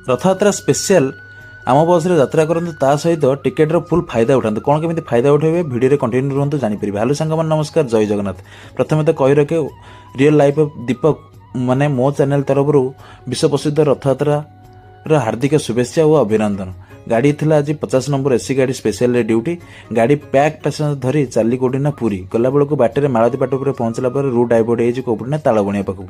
Rath Yatra special ଆମ ବସ୍ରେ ଯାତ୍ରା କରନ୍ତୁ, ତା ସହିତ ଟିକେଟ୍ର ଫୁଲ୍ ଫାଇଦା ଉଠାନ୍ତୁ। କ'ଣ କେମିତି ଫାଇଦା ଉଠାଇବେ, ଭିଡ଼ିଓରେ କଣ୍ଟିନ୍ୟୁ ରୁହନ୍ତୁ, ଜାଣିପାରିବେ। ହ୍ୟାଲୋ ସାଙ୍ଗମାନେ, ନମସ୍କାର, ଜୟ ଜଗନ୍ନାଥ। ପ୍ରଥମେ ତ କହି ରଖେ, ରିଅଲ୍ ଲାଇଫ୍ ଅଫ୍ ଦୀପକ ମାନେ ମୋ ଚ୍ୟାନେଲ୍ ତରଫରୁ ବିଶ୍ୱ ପ୍ରସିଦ୍ଧ ରଥଯାତ୍ରାର ହାର୍ଦ୍ଦିକ ଶୁଭେଚ୍ଛା ଓ ଅଭିନନ୍ଦନ। ଗାଡ଼ି ଥିଲା ଆଜି 50 ନମ୍ବର ଏସି ଗାଡ଼ି, ସ୍ପେଶାଲରେ ଡ୍ୟୁଟି। ଗାଡ଼ି ପ୍ୟାକ୍ ପ୍ୟାସେଞ୍ଜର ଧରି ଚାଲି କୋଉଠି ନା ପୁରୀ। ଗଲାବେଳକୁ ବାଟରେ ମାଳତୀ ଉପରେ ପହଞ୍ଚିଲା ପରେ ରୁଟ୍ ଡାଇଭର୍ଟ ହେଇଛି କୋଉଠି ନା ତାଳବଣିଆ ପାଖକୁ।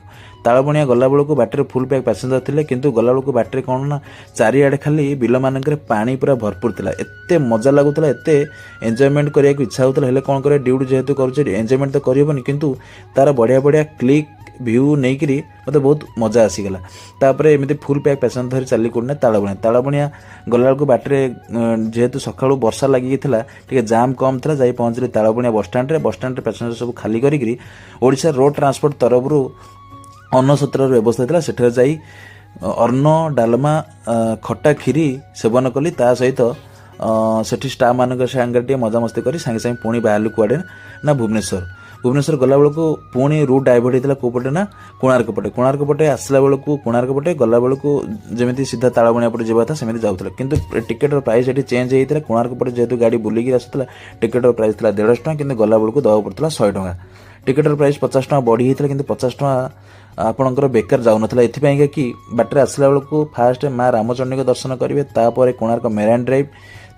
ତାଳବଣିଆ ଗଲାବେଳକୁ ବାଟରେ ଫୁଲ୍ ପ୍ୟାକ୍ ପ୍ୟାସେଞ୍ଜର ଥିଲେ, କିନ୍ତୁ ଗଲାବେଳକୁ ବାଟରେ କ'ଣ ନା ଚାରିଆଡ଼େ ଖାଲି ବିଲମାନଙ୍କରେ ପାଣି ପୁରା ଭରପୁର ଥିଲା। ଏତେ ମଜା ଲାଗୁଥିଲା, ଏତେ ଏନ୍ଜୟମେଣ୍ଟ କରିବାକୁ ଇଚ୍ଛା ହେଉଥିଲା। ହେଲେ କ'ଣ କରିବା, ଡ୍ୟୁଟି ଯେହେତୁ କରୁଛେ, ଏନ୍ଜୟମେଣ୍ଟ ତ କରିହେବନି, କିନ୍ତୁ ତାର ବଢ଼ିଆ ବଢ଼ିଆ କ୍ଲିକ୍ ଭ୍ୟୁ ନେଇକିରି ମୋତେ ବହୁତ ମଜା ଆସିଗଲା। ତାପରେ ଏମିତି ଫୁଲ୍ ପ୍ୟାକ୍ ପ୍ୟାସେଞ୍ଜର ଧରି ଚାଲି କୋଉଠି ନା ତାଳବଣିଆ। ତାଳବଣିଆ ଗଲାବେଳକୁ ବାଟରେ ଯେହେତୁ ସକାଳୁ ବର୍ଷା ଲାଗିକି ଥିଲା, ଟିକେ ଜାମ୍ କମ୍ ଥିଲା। ଯାଇ ପହଞ୍ଚିଲି ତାଳବଣିଆ ବସଷ୍ଟାଣ୍ଡରେ। ବସଷ୍ଟାଣ୍ଡରେ ପ୍ୟାସେଞ୍ଜର ସବୁ ଖାଲି କରିକିରି ଓଡ଼ିଶା ରୋଡ଼ ଟ୍ରାନ୍ସପୋର୍ଟ ତରଫରୁ ଅନ୍ନଛତ୍ରର ବ୍ୟବସ୍ଥା ଥିଲା। ସେଠାରେ ଯାଇ ଅନ୍ନ, ଡାଲମା, ଖଟା, କ୍ଷୀରି ସେବନ କଲି। ତା ସହିତ ସେଠି ଷ୍ଟାଫ୍ମାନଙ୍କ ସାଙ୍ଗରେ ଟିକେ ମଜାମସ୍ତି କରି ସାଙ୍ଗେ ସାଙ୍ଗେ ପୁଣି ବାହାରିଲୁ କୁଆଡ଼େ ନା ଭୁବନେଶ୍ୱର। ଭୁବନେଶ୍ୱର ଗଲାବେଳକୁ ପୁଣି ରୁଟ୍ ଡାଇଭର୍ଟ ହେଇଥିଲା କେଉଁ ପଟେ ନା କୋଣାର୍କ ପଟେ। କୋଣାର୍କ ପଟେ ଆସିଲା ବେଳକୁ, କୋଣାର୍କ ପଟେ ଗଲାବେଳକୁ ଯେମିତି ସିଧା ତାଳବଣିଆ ପଟେ ଯିବା କଥା ସେମିତି ଯାଉଥିଲା, କିନ୍ତୁ ଟିକେଟ୍ର ପ୍ରାଇସ୍ ଏଠି ଚେଞ୍ଜ ହେଇଥିଲା। କୋଣାର୍କ ପଟେ ଯେହେତୁ ଗାଡ଼ି ବୁଲିକି ଆସୁଥିଲା, ଟିକେଟ୍ର ପ୍ରାଇସ୍ ଥିଲା 150 ଟଙ୍କା, କିନ୍ତୁ ଗଲାବେଳକୁ ଦେବାକୁ ପଡ଼ୁଥିଲା 100 ଟଙ୍କା। ଟିକେଟ୍ର ପ୍ରାଇସ୍ 50 ଟଙ୍କା ବଢ଼ି ହେଇଥିଲା, କିନ୍ତୁ 50 ଟଙ୍କା ଆପଣଙ୍କର ବେକାର ଯାଉନଥିଲା। ଏଥିପାଇଁକା କି ବାଟରେ ଆସିଲା ବେଳକୁ ଫାଷ୍ଟ ମା ରାମଚଣ୍ଡୀଙ୍କ ଦର୍ଶନ କରିବେ, ତାପରେ କୋଣାର୍କ ମେରାଇନ୍ ଡ୍ରାଇଭ୍,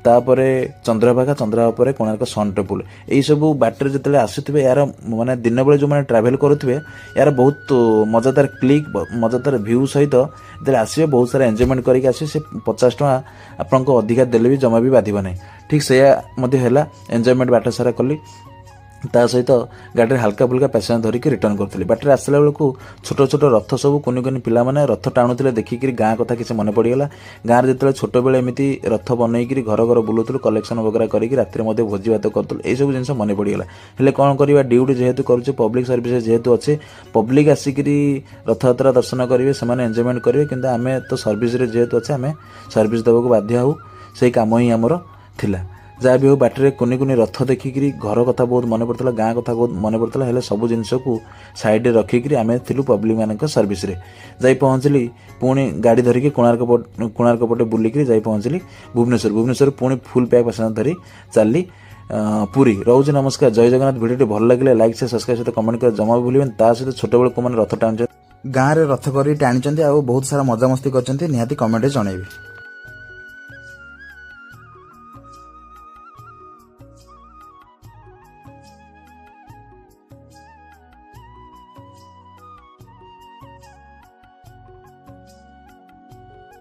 ତାପରେ ଚନ୍ଦ୍ରଭାଗା, ଚନ୍ଦ୍ରଭାଗା ପରେ କୋଣାର୍କ ସନ୍ ଟେମ୍ପୁଲ। ଏଇସବୁ ବାଟରେ ଯେତେବେଳେ ଆସୁଥିବେ, ଏହାର ମାନେ ଦିନବେଳେ ଯେଉଁମାନେ ଟ୍ରାଭେଲ୍ କରୁଥିବେ, ଏହାର ବହୁତ ମଜାଦାର କ୍ଲିକ୍, ମଜାଦାର ଭ୍ୟୁ ସହିତ ଯେତେବେଳେ ଆସିବେ, ବହୁତ ସାରା ଏନ୍ଜୟମେଣ୍ଟ କରିକି ଆସିବେ। ସେ 50 ଟଙ୍କା ଆପଣଙ୍କୁ ଅଧିକା ଦେଲେ ବି ଜମା ବି ବାଧିବ ନାହିଁ। ଠିକ୍ ସେଇଆ ମଧ୍ୟ ହେଲା। ଏନ୍ଜୟମେଣ୍ଟ ବାଟ ସାରା କଲି, ତା ସହିତ ଗାଡ଼ିରେ ହାଲକା ଫୁଲକା ପ୍ୟାସେଞ୍ଜର ଧରିକି ରିଟର୍ନ କରୁଥିଲି। ବାଟରେ ଆସିଲା ବେଳକୁ ଛୋଟ ଛୋଟ ରଥ ସବୁ କୁନି କୁନି ପିଲାମାନେ ରଥ ଟାଣୁଥିଲେ। ଦେଖିକିରି ଗାଁ କଥା କିଛି ମନେ ପଡ଼ିଗଲା। ଗାଁରେ ଯେତେବେଳେ ଛୋଟବେଳେ ଏମିତି ରଥ ବନେଇକିରି ଘର ଘର ବୁଲୁଥିଲୁ, କଲେକ୍ସନ ବଗେରା କରିକି ରାତିରେ ମଧ୍ୟ ଭୋଜି ଭାତ କରୁଥିଲୁ, ଏଇସବୁ ଜିନିଷ ମନେ ପଡ଼ିଗଲା। ହେଲେ କ'ଣ କରିବା, ଡ୍ୟୁଟି ଯେହେତୁ କରୁଛେ, ପବ୍ଲିକ୍ ସର୍ଭିସ ଯେହେତୁ ଅଛି, ପବ୍ଲିକ୍ ଆସିକିରି ରଥଯାତ୍ରା ଦର୍ଶନ କରିବେ, ସେମାନେ ଏନ୍ଜୟମେଣ୍ଟ କରିବେ, କିନ୍ତୁ ଆମେ ତ ସର୍ଭିସରେ ଯେହେତୁ ଅଛେ, ଆମେ ସର୍ଭିସ ଦେବାକୁ ବାଧ୍ୟ ହେଉ। ସେଇ କାମ ହିଁ ଆମର ଥିଲା। ଯାହା ବି ହଉ, ବାଟରେ କୁନି କୁନି ରଥ ଦେଖିକିରି ଘର କଥା ବହୁତ ମନେ ପଡ଼ୁଥିଲା, ଗାଁ କଥା ବହୁତ ମନେ ପଡ଼ୁଥିଲା। ହେଲେ ସବୁ ଜିନିଷକୁ ସାଇଡ଼ରେ ରଖିକିରି ଆମେ ଥିଲୁ ପବ୍ଲିକମାନଙ୍କ ସର୍ଭିସରେ। ଯାଇ ପହଞ୍ଚିଲି ପୁଣି ଗାଡ଼ି ଧରିକି କୋଣାର୍କ କୋଣାର୍କ ପଟେ ବୁଲିକିରି ଯାଇ ପହଞ୍ଚିଲି ଭୁବନେଶ୍ୱର। ଭୁବନେଶ୍ୱର ପୁଣି ଫୁଲ୍ ପ୍ୟାକ୍ ପ୍ୟାସେଞ୍ଜର ଧରି ଚାଲିଲି ପୁରୀ। ରହୁଛି, ନମସ୍କାର, ଜୟ ଜଗନ୍ନାଥ। ଭିଡ଼ିଓଟି ଭଲ ଲାଗିଲେ ଲାଇକ୍, ସେୟାର, ସବସ୍କ୍ରାଇବ୍ ସହିତ କମେଣ୍ଟ କରିବା ଜମା ବି ଭୁଲିବେନି। ତା ସହିତ ଛୋଟବେଳେ କେଉଁମାନେ ରଥ ଟାଣୁଛନ୍ତି, ଗାଁରେ ରଥ କରି ଟାଣିଛନ୍ତି ଆଉ ବହୁତ ସାରା ମଜାମସ୍ତି କରିଛନ୍ତି, ନିହାତି କମେଣ୍ଟରେ ଜଣେଇବେ।